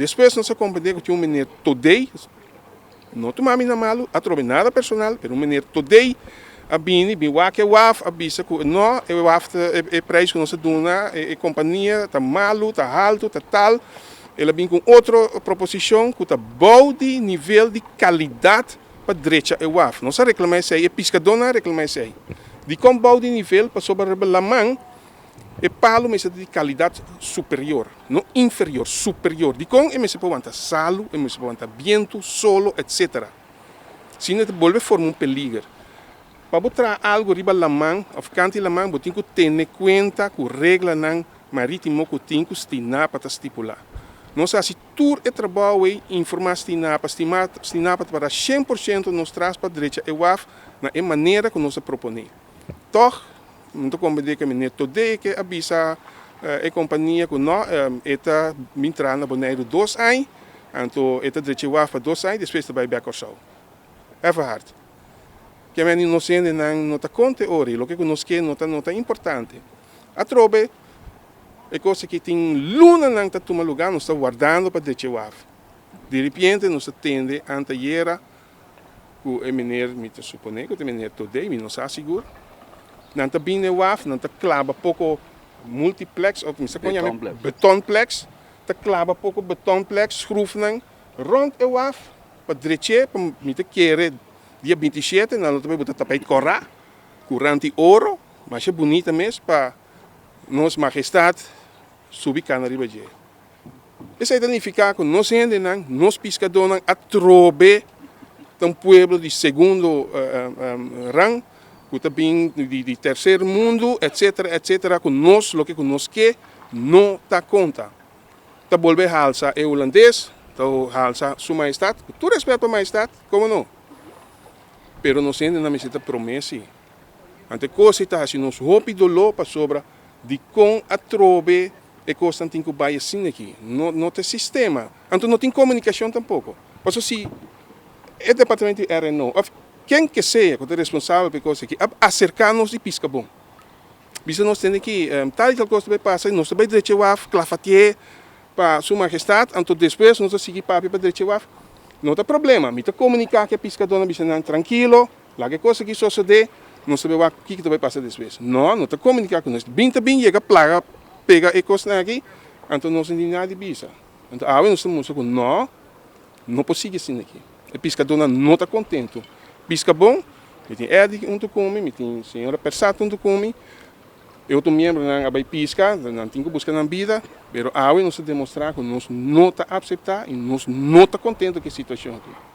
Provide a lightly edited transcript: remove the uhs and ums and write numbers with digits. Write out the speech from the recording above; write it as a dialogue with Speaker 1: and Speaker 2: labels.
Speaker 1: Despues nos a komprendé ku tin un meneer Todé, no tuma mi na malu, atrobe nada personal, pero un meneer Todé a bini, bin wak e waf, a bisa ku no, e waf ta, e prijs ku nos a duna e kompania ta malu, ta haltu, ta tal. El a bin ku un otro proposishon ku ta bou di nivel di kalidat pa drecha e waf. Nos a reklamá esei, e piskadónan a reklamá esei. Dikon bou di nivel? Pasobra riba laman e palu mester ta di kalidat superior, no inferior, superior. Dikon? E mester por wanta salu, e mester por wanta bientu, solo, etsetera. Sino e ta bolbe forma un peliger. Pa bo traha algu riba laman òf kanti laman bo tin ku tene kuenta ku reglanan marítimo ku tin ku Stinapa ta stipulá. Nos a hasi tur e trabou ei, informá Stinapa, Stinapa ta para 100% nos tras pa drecha e waf na e manera ku nos a proponé. Tòg, mi ta komprendé ku meneer Todeke a bisa e kompania ku nò, e ta bin traha na Boneiru 2 aña, anto e ta drecha e waf pa 2 aña, despues ta bai bèk Kòrsou. Everhard, ke men nos hendenan no ta konta e ora i loke ku nos ke no ta importante. Atrobe, e kos aki tin lunanan ta tuma lugá, nos ta wardando pa drecha e waf. Di repente nos ta tende antayera ku e meneer, mi ta suponé ku ta meneer Todé, mi no sa sigur. Nan ta bin na e waf, nan ta klaba poko multiplex, òf mi sa kon yama
Speaker 2: Betonplex.
Speaker 1: Betonplex, ta klaba poko betonplex, schroefnan rònt e waf pa drech'é, pa mi ta kere dia 27 nan lo ta bai buta tapijt kòrá, ku rant'i oro, masha bunita mes pa nos mahestat subi kana riba dje. Esei ta nifiká ku nos hendenan, nos piskadónan atrobe ta un pueblo di segundo rang, ku ta bin di terser mundu, etsetera, etsetera, ku nos loke ku nos ke no ta konta. Ta bolbe halsa e hulandes, ta halsa su mahestat, ku tur rèspèt pa mahestat, komo no? Pero nos hendenan mester ta promé si. Anto e kos ei ta hasi nos hopi doló pasobra dikon atrobe e kosnan tin ku bai asina aki. No, no ta e sistema. Anto no tin komunikashon tampoko. Pasobra si e departamento di RNO òf ken ke sea ku ta responsabel pa e kos aki a aserká nos di Piskabon, bisa nos tende ki tal i tal kos ta bai pasa i nos ta bai drecha e waf, klafatié pa su mahestat, anto despues nos ta sigui papia pa drecha e waf. No ta problema. Mi ta komuniká ku e piskadónan, bisa nan trankilo, laga e kos aki sosodé, nos ta bai wak kiko ta bai pasa despues. No, no ta komuniká ku nos. Bin ta bin yega plaga pega e kosnan aki, anto nos no tin nada di bisa. Anto awe nos ta mustra ku no, no por sigui asina aki. E piskadónan no ta kontentu. Piskabon, mi tin Eddie huntu ku mi, mi tin señora Persat huntu ku mi, e otro miembronan a bai piska, nan tin ku buska nan bida, pero awe nos ta demostrá ku nos no ta aseptá i nos no ta kontentu ku e situashon aki.